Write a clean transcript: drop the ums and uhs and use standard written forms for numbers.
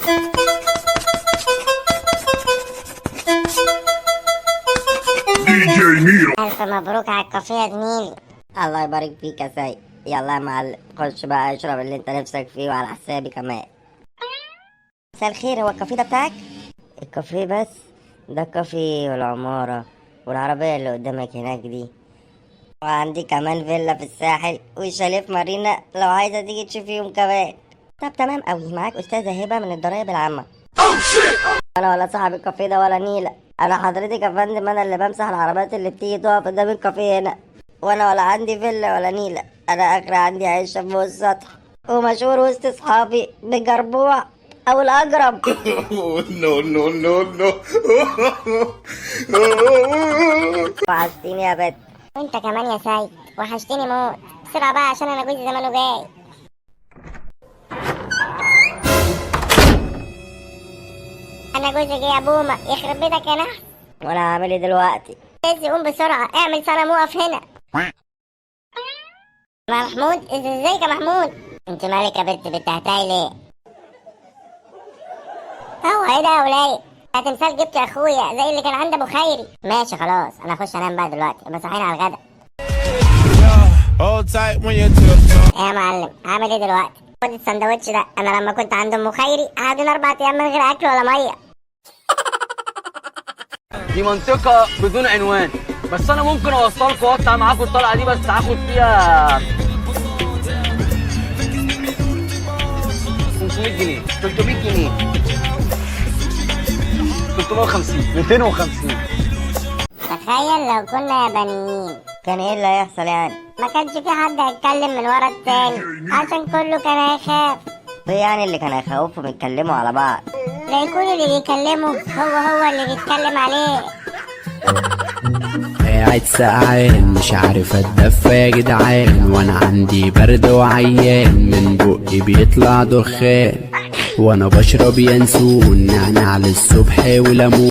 DJ Miro. ألف مبروك على الكافيه يا زميلي. الله يبارك فيك يا سيد. يلا يا معلم، خش بقى اشرب اللي انت نفسك فيه وعلى حسابي كمان. مساء الخير، هو الكافيه ده بتاعك؟ الكافيه بس؟ ده الكافيه والعمارة والعربية اللي قدامك هناك دي، وعندي كمان فيلا في الساحل وشاليه في مارينا لو عايزة تيجي تشوفيهم كمان. طب تمام قوي، معاك أستاذة هبة من الضرايب العامة. انا ولا صاحب الكافيه ده ولا نيلة، انا حضرتك يا فندم انا اللي بمسح العربيات اللي بتيجي تقف قدام الكافيه هنا، وانا ولا عندي فيلا ولا نيلة، انا اخر عندي عيشة فوق السطح ومشهور وسط اصحابي بجربوع او الاجرب. No, no, no, no. وحشتيني يا بت. وانت كمان يا سيد، وحشتني موت. بسرعة بقى عشان انا جوزي زمانه جاي. انا جوزي جاي يا بومة، يخرب بيتك يا نحس. وانا هعمل ايه دلوقتي؟ لازم قوم بسرعة، اعمل صنم وقف هنا. محمود، ازيك يا محمود؟ انت مالك يا بنت بتهتاي ليه؟ هو ايه ده يا ولاد؟ ده تمثال جبته يا اخويا زي اللي كان عند ابو خيري. ماشي خلاص، انا اخش انام بقى دلوقتي، بس صحينا على الغدا. Hold tight when you tiptoe. ايه يا معلم، عامل ايه دلوقتي؟ خد السندوتش ده، انا لما كنت عند ام خيري قعدنا 4 ايام من غير اكل ولا مية. دي منطقة بدون عنوان، بس أنا ممكن أوصلكوا وأطلع معاكم الطلعة دي، بس هاخد فيها 500 جنيه، 300 جنيه، 350، 250. تخيل لو كنا يابانيين، كان ايه اللي هيحصل يعني؟ ما كانش في حد هيتكلم من ورا التاني عشان كله كان هيخاف. ايه يعني اللي كان هيخوفهم يتكلموا على بعض؟ لا يكون اللي بيكلمه هو اللي بيتكلم عليه. قاعد سقعان مش عارف اتدفى يا جدعان، وانا عندي برد وعيان، من بقي بيطلع دخان، وانا بشرب ينسون نعناع للصبح وليمون.